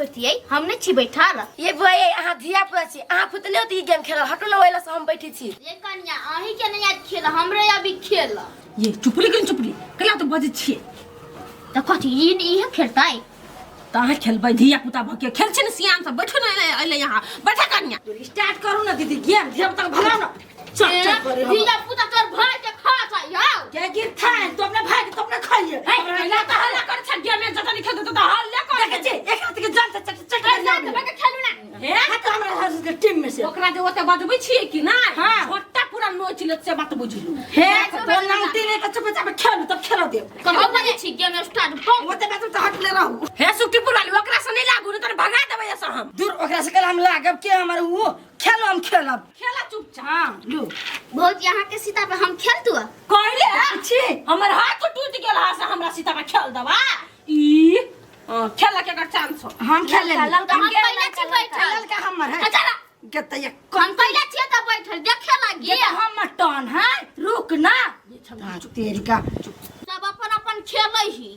बैठिए, हम नहीं छी बैठल। ये बुआ, ये अहाँ धिया पुता छी, अहाँ फुतने होती ई गेम खेलल, हटू ना ओइला से हम बैठी छी। ये कन्या, अहीं के नहीं आज खेल, हमरे अभी खेल। ये चुपली कन चुपली कला तो बजै छियै। तो कथी ई इहे खेलतै? तऽ अहाँ खेलबै धिया पुता भऽ के खेल छै ने सियान सब, बैठो ने अइले यहाँ बैठा कनिया। स्टार्ट करू ना दीदी गेम, धिया पुता के भगाओ ना। चल चल करे हम। धिया पुता तोर भाई के खा जाइ हौ। के गिर खाए तो अपने भाई के तो अपने खाइए। हे कला तऽ हल्ला कर छै गेम में, जतनी खेलतै तऽ हल्ला कर। देखे छी एक हाथ के जान से चट चट ए, साथ में के खेलू ना। हे हाथ हमरा हाथ के टीम में से। ओकरा जे ओते बजबै छियै कि नहि, हाँ। छोटा पूरा नोच लेत से बात बुझलू। हे तो नांगती नहीं तो चुपचाप खेलू तब खेलो देव। कहो बजे छी गेम स्टार्ट भौ। ओते बात तो हट ले रहू। हे सुखटीपुर वाली, ओकरा से नहीं लागू, नहीं तो भगा देबै एसँ हम। दूर ओकरा से कल हम लागब के हमर वो खेलो हम खेलब। खेला चुपचाप। हाँ लू। भौजी, अहाँ के सीता पे हम खेलतू। कहले छी हमर हाथ टूट गेल हा से हमरा सीता पे खेल देबा ई खेल के एकर चांस हो। हम खेल लेली। ललका हम पहले छी बैठल। ललका हमर है। अच्छा ना। गतैया हम पहले छियै तऽ बैठल देखे लागी। ये हमर टन है, रुक ना तेरी का। सब अपन अपन खेलै ही।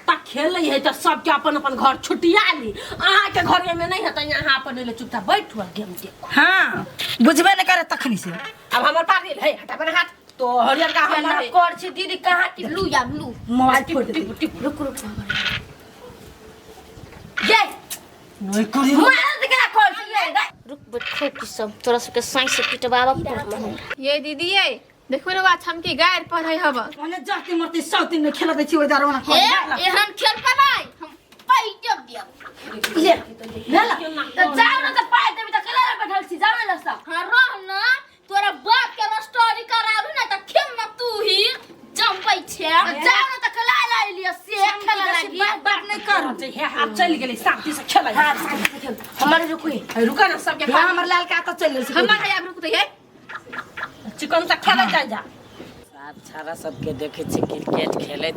त खेलै है त सबके अपन अपन घर छुटिया ली, अहाँ के घर में नहीं है त यहाँ अपन ले चुपचाप बैठू आ गेम देखू। हाँ बुझबे नहीं करे तखनी से। अब हमर पारी है, हटा अपन हाथ तो हरियर का हमर है। कर छी दीदी कहाँ की लू या लू। मोबाइल फोड़ दे। टिपू टिपू रुक रुक ये नहीं करी। मार दे केना कर छी ये। रुक बैठो की सब तोरा सबके साई से पिटवाबऽ पड़तौ हमरा। ये दीदी, ये देखो ना हम की गायर पढ़ै हब। ओने जाति मरती सौती ने खेला दै छी ओइ दारू ना। हे एहन खेल बनाई हम पाइ देब देब। ले ले ला। त जाओ ना त पाइ देबी त केला बैठल छी, जाओ ना लसा। हाँ रह ना, तोरा बाप के रस्टोरी कराबू ना त खेल ना तू ही जमबै छे। जाओ ना त केला लाइ लिअ से खेला लागी। बात बात नहीं करू। हे हाथ चलि गेलै, शांति से खेलै। हाँ शांति से खेल, हमर रुकू। रुका ना सबके। हाँ हमर लाल का तो चल गेल। हमर है आब रुक ये। चिकन से खेलै जाय जा। साफ छाड़ा सबके देखै छी क्रिकेट खेलैत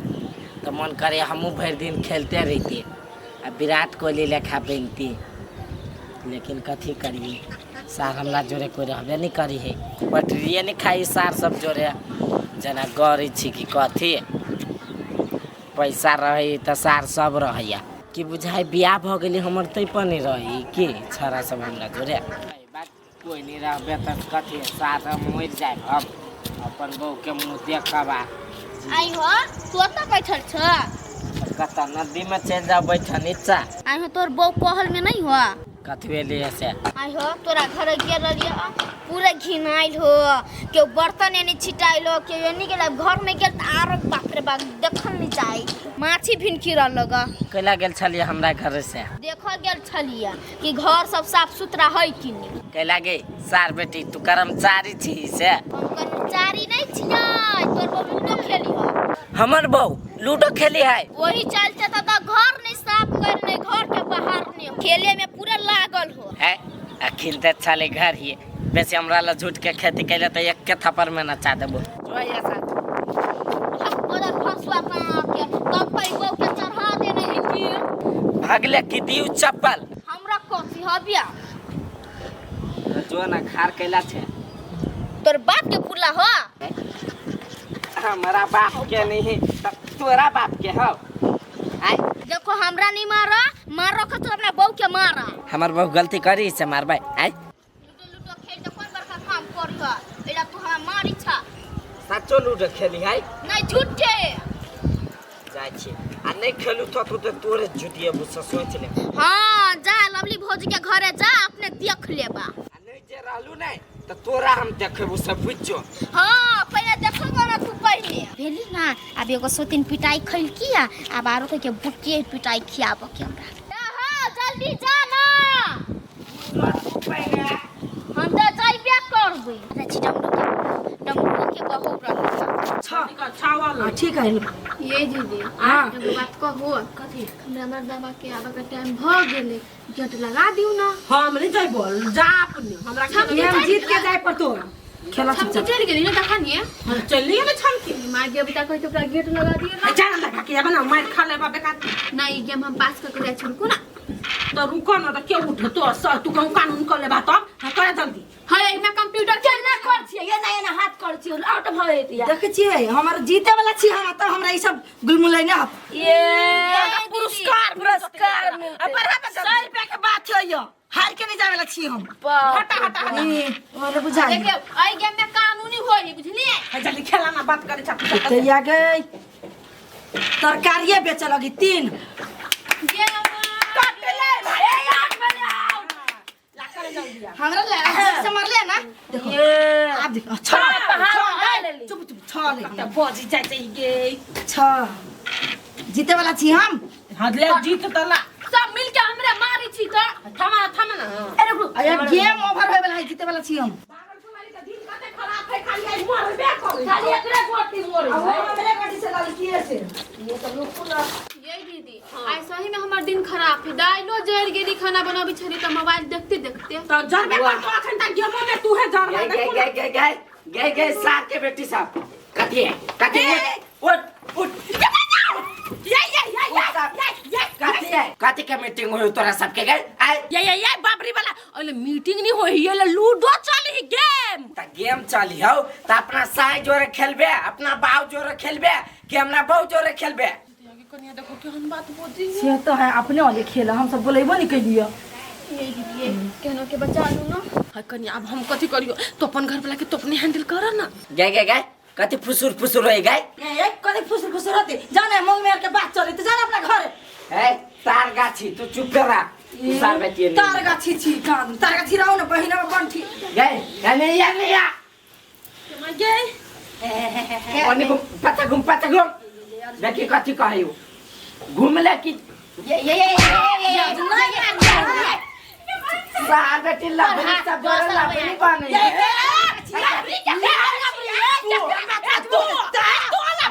तऽ मन करे हमहूँ भरि दिन खेलते रहिती आ विराट कोहली लेखा बनती, लेकिन कथी करिए सार हमरा जोरे कोइ रहबे नहि करी है, पटरिए नहि खाइ सार सब जोरे, जेना गरै छी कि कथी पैसा रहै तऽ सार सब रहैया कि बुझाइ बियाह भऽ गेलै हमर ताहि पर नहि रहै कि छाड़ा सब हमरा जोरे। बात कोइ नहि रहबे तऽ कथी सार हम मरि जायब, हम अपन बहूके मुँह देखब आ आई हो तू ओतऽ बैठल छ? कतऽ नदीमे चलि जाउ बैठऽ नीचा। आई हो तोर बहू पहल में नहीं हो? कथी भेलै से? आई हो तोरा घर गेल रहिए पूरा घिनाइल हो, केओ बर्तन एने छिटाइल हो, केओ एने गेल, घर में गेल तऽ आरो बाप रे बाप देखल नहीं चाही, माछी भिनकी रह लग। कैला गेल छलियै हमरा घर से? देखऽ गेल छलियै कि घर सब साफ सुथरा है कि नहीं। कैला गे सार बेटी, तू कर्मचारी छी से? हम कर्मचारी नहीं छियै, तोर बहू लूडो खेली हो। हमर बहू लूडो खेली है? वही चलते तो घर नहीं साफ कर नहीं घर के बाहर नहीं खेले में पूरा लागल हो। है अखिल तऽ छलै घर ही बेसी हमरा लग झूठ के खेती कैले तऽ एक के थप्पड़ में नचा देबो। जो ये साथ बदल फसुआ के कंपनी बहू के चढ़ा देने है की। भागले की दियू चप्पल। हमरा कथी हबिया? जो ना खार कैला छे। तोर बाप के पुला हो? हमारा बाप के नहीं त तोरा बाप के हो। आय देखो हमरा नहीं मारा, मारो के तो अपना बहू के मारा। हमर बहू गलती करी से मारबै। आय लूडो लूडो खेल के कोन बड़का काम करी हो, एला तू हमरा मारी छा। सच्चो लूडो खेली है? नहीं झूठे। जाइ छी आ नहीं खेलू तो तू तो तोरे जुटिएबू से सोच ले। हाँ जा लवली भौजी के घरे जा, अपने देख लेबा। आ नहीं जे रहलू नहीं तो तोरा हम देखेबू सब बुझ जो। हाँ पहले देखबो ना तू पहले भेली ना। अब एगो सोतिन पिटाई खैल किया, अब आरो के बुकिए पिटाई खियाब के हमरा। हाँ जल्दी जा ना, हम तो जाइबे करबै। अरे छी डमरू के, डमरू के बहू रहै। हाँ ठीक है। ये दीदी, हाँ। एगो बात कहू? कथी? हमरा मर्दाबा के आबऽ के टाइम भऽ गेलै, गेट लगा दियौ ना। हम नहीं जाइबो, जा अपने हमरा खेल। गेम जीत के जाय पर तो खेला हम तो चुपचाप। चलि गेली ना तखनिए। हम चलिए ना छमकी। मार के अभी तक कहै ओकरा गेट लगा दियौ ना। जा लगा के आब ना मार खा लेबा बेकार। ना ई गेम हम पास कऽ के जाइ छी, रुकू ना। तो रुको ना, तो के उठे तो सर तू कहूं कानून कर लेबा तब। हाँ करे जल्दी। है एहिमे कंप्यूटर केना कर छियै, एना एना हाथ कर छियै, आउट भ होइत या। देखै छियै हमर जीते वाला छी हम, तब हमरा ई सब गुलमुलै ना। ये पुरस्कार पुरस्कार मिलतै। अब बराबर 100 रुपया के बात है, यो हार के नहीं जावे ला छी हम। हटा हटा हटा। ई, ओरे बुझाइ। देखियौ, एहि गेम में कानूनी होई है, बुझलिए? है, जल्दी खेला ना, बात करे छा। तैया गई तरकारिये बेचे लगी तीन। ये कट ले भाई, आठ बजे आउट ला करे जल्दी आ। हमरा ले से मरले ना, देखो। ये आब देखो, छ। पहाड़ ले ली। चुप चुप, छ ले। त बजी जाइ छै गे। छ जीते वाला छी हम। हां, ले जीत त ला। सब मिल के हमरा मारी छी त। थमा थमा ना। अरे रुक। अरे गेम ओवर होय वाला है, जीते वाला छी हम। पागल कुमारी के दिन कते खराब है, खाली आई मरबे करे। खाली एकरे गोटी मोरे। हमरे गाड़ी से लाल किए से। ये तो रुकू ना। ये दीदी, आइ सही में हमर दिन खराब है। दाइलो जरि गेली खाना बनाबी छली त मोबाइल देखते देखते। त जरबे कर तो अखन तक गेमो में तू है जरबे। गए गए गए गए गए गए सार के बेटी साहब, कथी है कथी है? उठ उठ। ये ये ये ये ये। कथी है, कथी के मीटिंग हुई तोरा सबके गए आय? ये ये ये बाबरी वाला ओले मीटिंग नहीं होई, ये ले लूडो चली गेम। त गेम चली हौ त अपना साय जोरे खेलबे, अपना बाऊ जोरे खेलबे कि हमरा बहू जोरे खेलबे? कनिया, देखो केहन बात बोजी। से तो है, अपने वाले खेल हम सब बोलेबो नहीं कहियो। ये दीदी, ये केहनो के बचा लू ना। हाय कनिया, अब हम कथी करियो? तो अपन घर वाला के तो अपने हैंडल कर ना। गए गए गए, कथी फुसुर फुसुर होई गए? ए कथी फुसुर फुसुर होते? जाने मंग मेर के बात चले तो जाने अपना घर। ए तार गाछी, तू चुप रह, तू सार बेटी नहीं। तार गाछी छी कान तार गाछी रहो ना बहिना में बंठी। गए नहीं या नहीं या। गे। ओने घुम, पता घुम, पता घुम, देखी कथी कहयो, घूम ले कि ये ये ये ये ये ये। सार बेटी लबनी सब जोरे लबनी बने।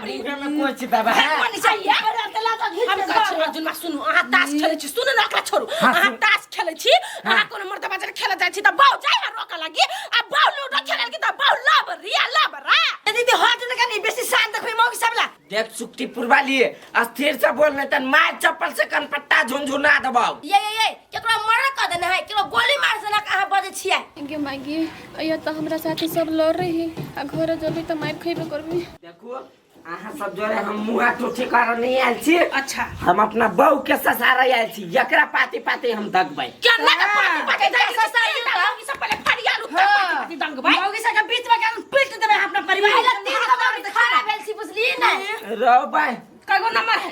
मुँहे में कोई दबा है। हम कहै छी अर्जुन मा, सुनू, अहाँ ताश खेलै छी, सुनू ने, ओकरा छोड़ू। अहाँ ताश खेलै छी, अहाँ कोनो मर्दबा जरे खेलै जाइ छी त बाउ जाइ है रोकऽ लागी, आ बाउ लूडो खेलै लागी त बाउ लब रिया लब रा। दीदी, हट न कनी, बेसी शान देखबै मौगी सबला। देख सुक्ति पुरवाली, अस्थिर से बोल, नहीं तन मार चप्पल से कनपट्टा झुनझुना दबाओ। ये ये ये, केकरो मर्डर कर देने है, केकरो गोली मार देने अहाँ बजै छियै? गे मागी, अइया त हमरा साथे सब लड़ रही आ घर जल्दी त मार खइबे करबी। देखो, अहाँ सब जोरे हम मुँह टूटी कर नहीं आयल छी। अच्छा। हम अपना बहू के ससारा आयल छी, एकरा पाती पाती हम दगबै। केना के पाती पाती दंग ससाई त मौगी सब पहिले फरिया लू त पाती पाती दंग भाई। मौगी सबके बीच में के पीट देबै अपना परिवार। तीन गो मौगी खड़ा भेल छी, बुझलियै ने? रहो भाई। कगो नंबर है?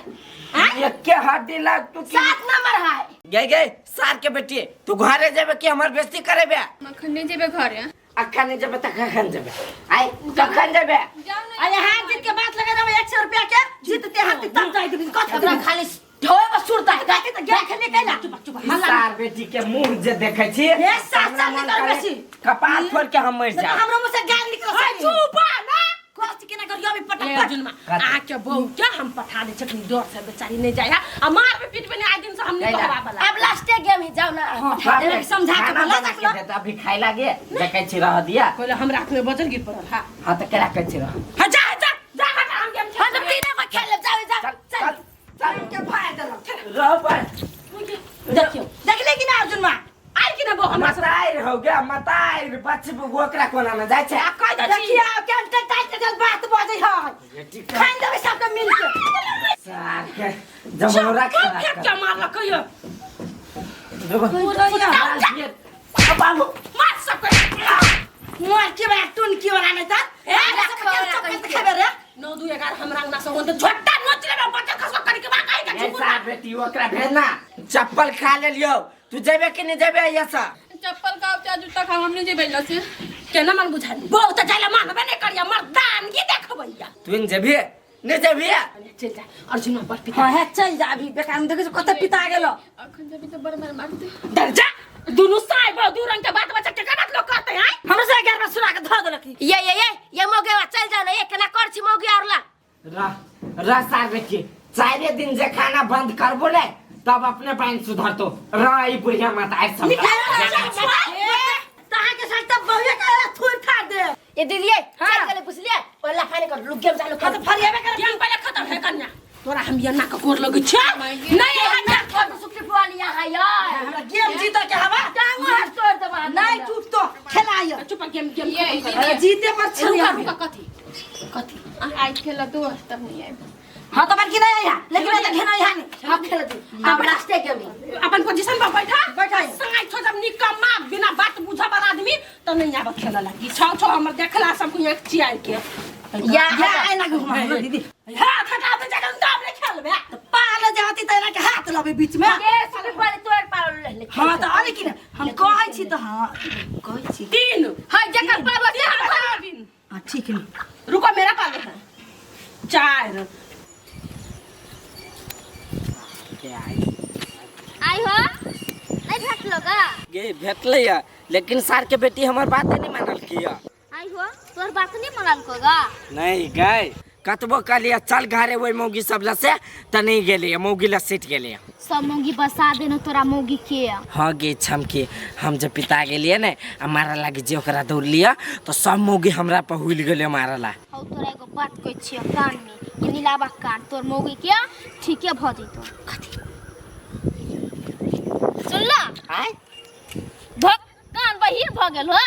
एके हड्डी लाग तू की। 7 नंबर है। गए गए सार के बेटी, तू घरे जेबे कि हमर बेइज्जती करेबे? अखन नहीं जेबे घरे। अखन नहीं जेबे त कखन जेबे? आइ कखन जेबे? जाउ ने। अरे हार जीत के बात लगा देबै, 100 रुपया के जीतते हाथ तब जाय देबै कथी। ओकरा खाली ढोए में सुरता है। गाके त गेम खेले कैला? चुप चुप। सार बेटी के मुंह जे देखै छी, ए, सार हमरा सार मन नहीं करबै करे छी। कपार फोड़ के हम मर जाब। हमरो मुंह से गाली निकल। चुप ना। कथी केना करियो अभी ए पटापट। अर्जुन मा, आके बहू के हम पठा दे छखनी, डर से बेचारी नहीं जाय है आ मारबे पीटबे नहीं आज दिन से हम नहीं कैला? कहबा वाला। अब लास्टे गेम है, जाओ ना। बाप रे, समझा के खाना बोला बना देख लो। के देता, अभी खाए लागे देखै छी रह दिया। कहले हमरा हाथ में बजर गिर पड़ल हा। हाँ त केना कहै छी रह। हा, जा जा जा, हटा, हम गेम हम तो तीने को खेल लेब, जाओ जाओ। चल चल चल। के भाई देलक। रह भाई। देखियो, देखले कि ना अर्जुन मा? आइ कि ना बहू हमरा से? मताइर हो गया मताइर, बच्चे ओकरा कोना में जाइ छै। आ कह दे छी। देखियो केन टाइट के बात बजै है। बेटी के खाइन देबै सबके मिल के। सार के जमौरा चप्पल फेंक के मारलक कहियो। अब बाबू। मार सबके। मोर के बड़ा टुन की वाला नहीं त ए चप्पल त खेबे रे। 9 2 11 हमरा अंगना से होन त झोटा नोच लेबे, बच्चा खसो करी के बा काहे के ए चुप। सार बेटी, ओकरा भेजना चप्पल खा लेलियो, तू जेबे कि नहीं जेबे ऐसा? चप्पल खाओ चाहे जूता खाओ, हम नहीं जेबै से। केना मन बुझाइ बहु त जाइला मानबे नहीं करिया, मर्दानगी देखबैया। तू नहीं जेबी, नहीं जेबी? चल जा अर्जुन, बड़ पिता। हां है, चल जा अभी, बेकार में देखै छी कते पिता गेलो। अखन जेबी त बड़ मार मारते। डर जा, दुनू साय बहु दू रंग के बात बच्चा के बात लोग करते हैं। हमरो से 11 बार सुना के धऽ देलक। ये ये ये ये मौगी चल जाओ ना, ये केना कर छी मौगी और ला। रह रह सार बेटी, चारे दिन जे खाना बंद करबो ने तब अपने पाइन सुधरतो। रह ई बुढ़िया माता आइ सब। तहां के साथ तब बहुए के थोड़ थाड़ दे। ये दीदी ये चल गेले, बुझलिए? ओला फाने कर लुक गेम चालू हां कर। त फरियाबे कर। गेम पहिले खत्म है कन्या, तोरा हम ये नाक कोर लगै छै नहीं है। कर सुखी पुआली यहाँ यार। हमरा गेम जीत के हवा। टांगो हाथ तोड़ देबा। नहीं टूटतो, खेला आइयो चुप गेम गेम ये खत्म कर। अरे जीते पर छलिए रुका रुका कथी कथी आई खेला दो तब नहीं आए हां तो बन की नहीं आया लेकिन मैं तो खेना यहाँ नहीं हम खेल दी अब लास्ट गेम है अपन पोजीशन पर बैठा बैठा। संगाई छो जब निकम्मा बिना बात बुझा वाला आदमी तो नहीं आब खेल लागी छौ छौ हमर देखला सब को एक चियार के या या आइ लागे घुमा दीदी हां खटा दे जगन दाम ने खेलबे तो पाल जाती त एना के हाथ लबे बीच में ए सब पहिले तोड़ पाल ले ले हां तो अरे कि ना हम कहै छी त हां कहै छी तीन हाय जकर पालो से हाथ तीन हां ठीक है रुको मेरा पालो है चार के आई आई हो नहीं भेटलो गा गे भेटलै या लेकिन सार के बेटी हमर बात नहीं मानल किया आई हो तोर बात नहीं मनल को गा नहीं गए कतबो कहलिए चल घरे वही मौगी सब ला से त नहीं गेलिए मौगी ला सिट गेलिए सब मौगी बसा देनो तोरा मौगी के हाँ गे छमके हम जब पिता गेलिए ने आ मारा लागी जे ओकरा दौड़ लिया तो सब मौगी हमरा पर हुल गेलै मारा ला हौ तोरा एगो बात कहै छियो कान में कि नीलाबा कान तोर मौगी के ठीके भ जइतो कथी सुनला आय भक कान बहिर भ गेल हो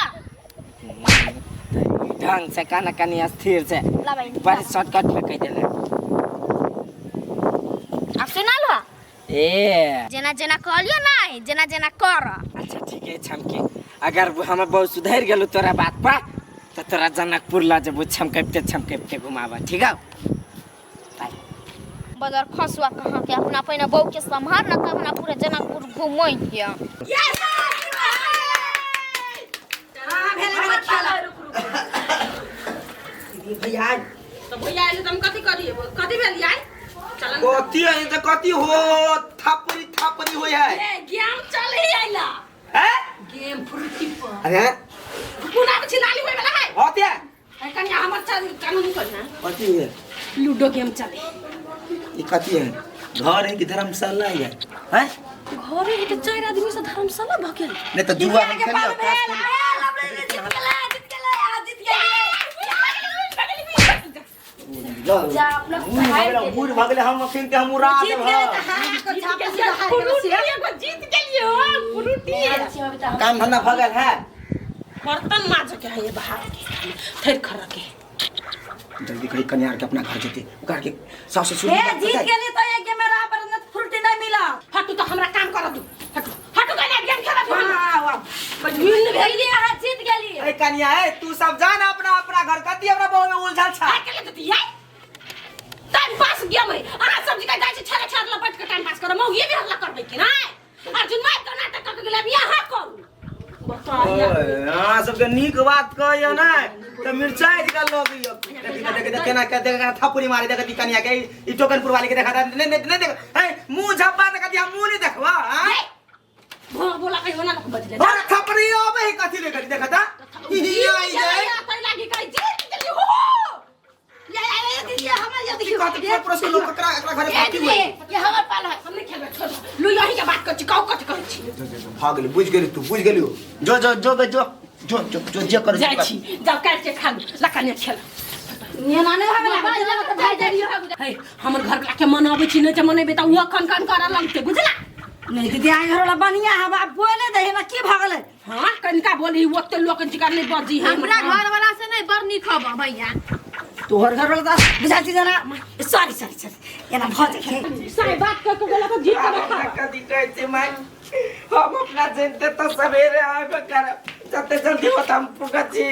ढंग से काना कनी स्थिर से लाबै बड़ी शॉर्टकट में कह देले अब सुनल हो ए जेना जेना कहलियो नहीं जेना जेना कर अच्छा ठीक है छमके अगर हमर बहुत सुधर गेलो तोरा बात पर तो तोरा जनकपुर ला जब छमकते छमकते घुमाबा ठीक है बाय। बदर खसुआ कहाँ के अपना पहिने बहू के संभार न तब अपना पूरा जनकपुर घुमै हिय हां भेले भेले खेला दीदी भैया तो भैया आइले त हम कथी करिए कथी भेल यार चलन कथी है त कथी हो थापरी थापरी होय है ए गेम चल ही आइला हैं गेम फ्रूटी पर अरे कोना के छिनाली होय वाला है होती है है कन्या हमर चल कानून कर ना कथी है लूडो गेम चले ये कथी है घर है कि धर्मशाला है हैं घरे के चार आदमी से धर्मशाला भ गेल नहीं तो जुआ हम खेलियो ताश खेलियो। जीत गेलै जीत गेलै आ जीत गेलै जा अपना बूढ़ भऽ गेलै हम अखन ते हम उड़ा जीत देब गेलै त हारा को झाप से हार गेलै से। एगो जीत गेलियो फ्रूटी काम धंधा भऽ गेल है बर्तन माज के है ये बाहर के थैर खर के जल्दी कही कन्या के अपना घर जेते ओकरा के सास ससुर हे जीत गेली त एक गेम में रह पर न फ्रूटी नहीं मिला हटू तो हमरा काम कर दू हटू हटू कन्या गेम खेला दू वाह वाह बजून भेल दीदी अहाँ जीत गेली ए कन्या ए तू सब जा ना अपना अपना घर कथी हमरा बहु में उलझल छा आ के ले देती है टाइम पास गेम है अहाँ सब जगह जाइ छी छेड़ छेड़ लपट के टाइम पास करब मौगी भी हल्ला करबै कि नहि अर्जुन मार के नाटक कऽ के गेलै अहाँ करू बताइए अहाँ सबके नीक बात कहैया ने तऽ मिरचाइ जकाँ लगैया देख देख देख केना के देख केना थप्पड़ी मारे देख दी कन्या के ई टोकनपुर वाली के देखा नहीं नहीं नहीं देख ए मुंह झप्पा देख दिया मुंह नहीं देखवा हां भोला बोला कहियो ना लोक बजले और थप्पड़ी आबे है कथी देख देखा ता ई आई जाए लागी कहै जीत गेली हो या या या दीदी हमर या की देखियो कहत पर पुरुष लोग ककरा एकरा घरे ये कथी दीदी हुए ये हमर पाल है हम नहि खेलबै छोड़ लू यही के बात करै छी कहू कथी कहै छी भाग गेली बुझ गेली तू बुझ गेली जो जो जो बे जो जो जो जो जे कर जाइ छी जाउ काटि के खा लू लकनिया खेल नेना नहीं होवे ला त भाई जाइयो हे हमर घर वाला के मनाबै छी नहि जे मनेबै तऽ ओहो कन कन करऽ लगतै बुझला नहीं दीदी आई घर वाला बढ़िया है बाप बोले दे ना की भगले हाँ कनिका बोली ओते लोक जिका नहि बजी है हमरा घर वाला से नहीं बड़ नीक हब भैया तोहर घर वाला त बुझा छी जना सॉरी सॉरी सॉरी एना भ जाए साई बात कऽ के गेला तऽ जीत के हमरा कथी कहै छै माय हम अपना जनते तऽ सवेरे आबे करब जते जल्दी होता हम पुगत छी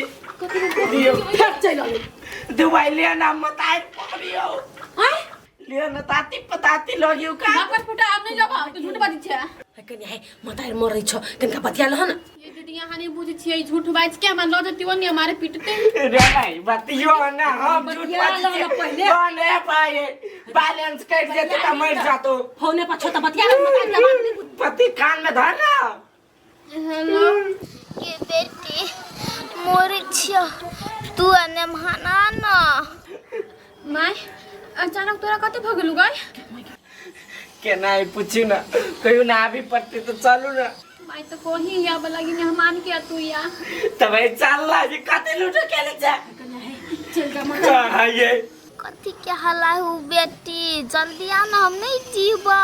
दियौ फेर चलि अबै दुबई ले ना मत आइ पकड़ियौ आँय ले ना ताती पताती लगियौ का बापर फुटा अब नहीं लेबा तो झूठ बाजै छै हे कनिया हे मतार मरै छौ कनिका बतिया लह न ये दीदी यहाँ नहीं बुझै छियै झूठ बाज के हमरा लऽ जतियो नहीं हमारे पीटते रे भाई बतियो ना हम झूठ बतिया बाजै लो ना छियै। पहिले। कौन है पाए बैलेंस कटि जेतै तऽ मरि जातो फोने पर छौ तऽ बतिया लह मतार के बात नहि बुझ पति कान में धर ना हेलो के बेटी मोर छियो तू अने महाना ना my अचानक तोरा कते भऽ गेलौ गाय केना ई पूछू ना कहियो ना आबी पड़ते तो चलू ना माय तो कोही या लगी मेहमान के तू या तऽ भाई चल ला जे कते लूडो खेले छै चल जा माय हाँ ये कथी के हला हूँ बेटी जल्दी आ ना हम नहीं जीबौ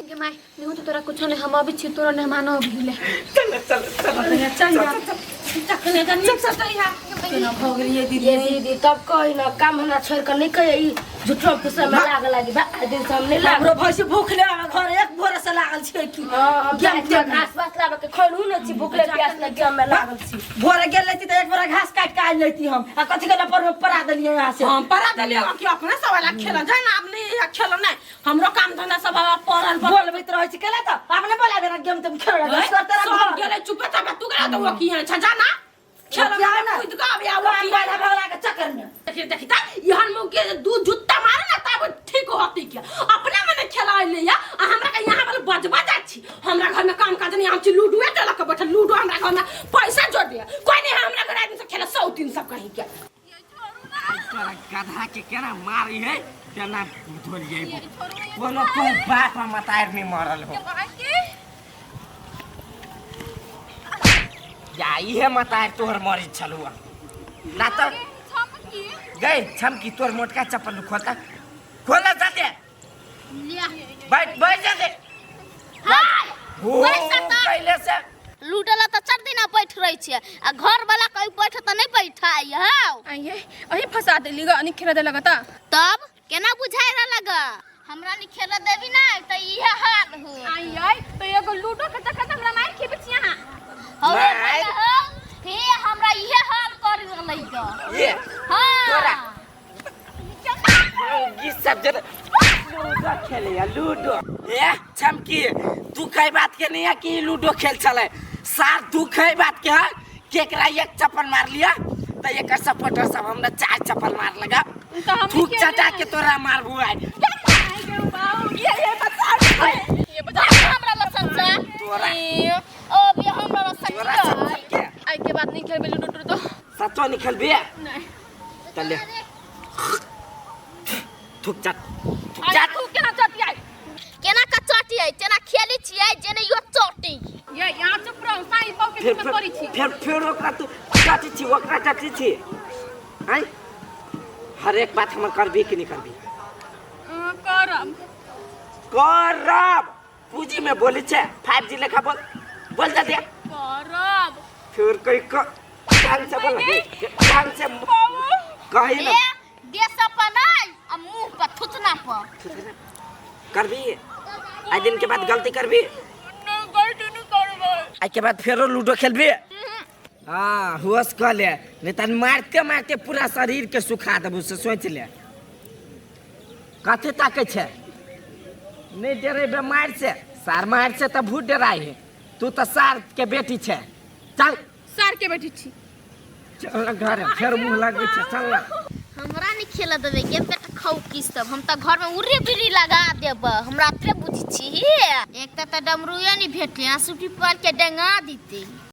गे my नहीं तो तोरा कुछो नहीं हम अभी छी तोरा मेहमान अभी ले चल चल चल चल जा तखने तऽ नीक से तऽ इहा केना भऽ गेलियै दीदी ये दीदी तब कही ना काम हमरा छोड़ के नहीं कहिए ई झूठो फुसे में लागल लागी बा आइ दिन से हम नहीं लागल हमरो भैंसी भूख ले घर एक भोरे से लागल छै की हाँ हम गेम जाइ छियै तेम घास वास लाबे के खैनहु नहि छी भूखले प्यास लग गेम में लागल छी भोरे गेल रहती तऽ एक बोरा घास काटि के आनि लेती हम आ कथी के पर में पड़ा देलियै यहाँ से हम परा देलियै कि अपने सब वाला खेल जाय ना आब नहीं इहा खेल नहीं हमरो काम धंधा सब बाबा पड़ल पर बोलबैत रहै छी केला तऽ अपने बोलाबे ना गेम तेम खेल सब गेलै चुपे चापे तू गेला तऽ वो की है छजा ना खेल क्या ना? कूद के आबे वो की बाधा भगला के चक्कर में देखी देखी ता इहन मुँह के दू जुत्ता मारे ना तब ठीक होती के अपने मने खेला ले या आ हमरा के यहाँ वाला बजबा जा छी हमरा घर में काम काज नहीं हम छी लूडो के लके बैठल लूडो हमरा घर में पैसा जोड़ दिया कोई नहीं है हमरा घर आदमी से खेला सौ तीन सब कहीं के तोरा गधा के केना मारी है तेना धोलिए कोनो तोर बाप आ मतार नहीं मरल हो या इहे मतार तोहर मरी छलुआ ना तो गई छमकी तोर मोटका चप्पल खोलता खोला जाते बैठ बैठ जाते हाय हो बैठ जा तऽ। पहले से लूटला तऽ चार दिना बैठ रहे छियै आ घर वाला कहीं बैठ तऽ नहीं बैठाई हौ आइए अही फंसा देली ग अनी खेला दे लगता तब केना बुझाइ रहा ग हमरा नहीं खेल देबी ना तऽ इहे हाल हो आइए तो एगो लूडो के चक्कर में हमरा मार खेबे छी अहाँ हौ रे मार। भैया हौ हे हमरा इहे हाल कर रहलै ग ये तोरा। हां ई सब जन लूडो खेले या लूडो ए छमकी तू कई बात के नहीं है कि लूडो खेल चले सार तू कई बात के है केकरा एक चप्पल मार लिया तो एकर सपोर्टर सब हमरा चार चप्पल मार लगा तो हम थूक चटा के तोरा मारबू आइ ये बचा ये बचा हमरा लसन चा तोरा ओ बे हमरा लसन तोरा चा सब के आई के बाद नहीं खेलबे लूडो टूडो सचो निकलबे नहीं चल ले थूक चट थूक आई चट तू केना चटी आई केना का चटी है जेना खेली छियै जेना यो चटी ये यहाँ चुप रहो साई पाव के फिर चुप करी छी फिर फिर ओकरा तू चाची छी ओकरा चाची छी आय हर एक बात हम करबी कि नहीं करबी करब करब पूंजी में बोली छे 5G लेखा बोल बोल जा दे करब फिर कोई कान से बोल कान से कही ना ए देश पर नहीं आ मुंह पर थुथना पर करबी आज दिन के बाद गलती करबी नहीं गलती नहीं करबै आज के बाद फेरो लूडो खेलबी हाँ होश कऽ ले नहीं तऽ मारते मारते पूरा शरीर के सुखा देबू से सोच ले कथी ताकै छै नहीं डरेबे मार से सार मार से तऽ भूत डराइ है तू तऽ सार के बेटी छै चल सार के बैठी छी चल ना घर फेर मुँह लगै छै चल ना हमरा नहीं खेल देबै के पेट खाउ किस तब हम तऽ घर में उर्री बिर्री लगा देब हमरा अतरे बुझी छी एक तऽ डमरुए नहीं भेटले आंसू टिपल के डेंगा दीते।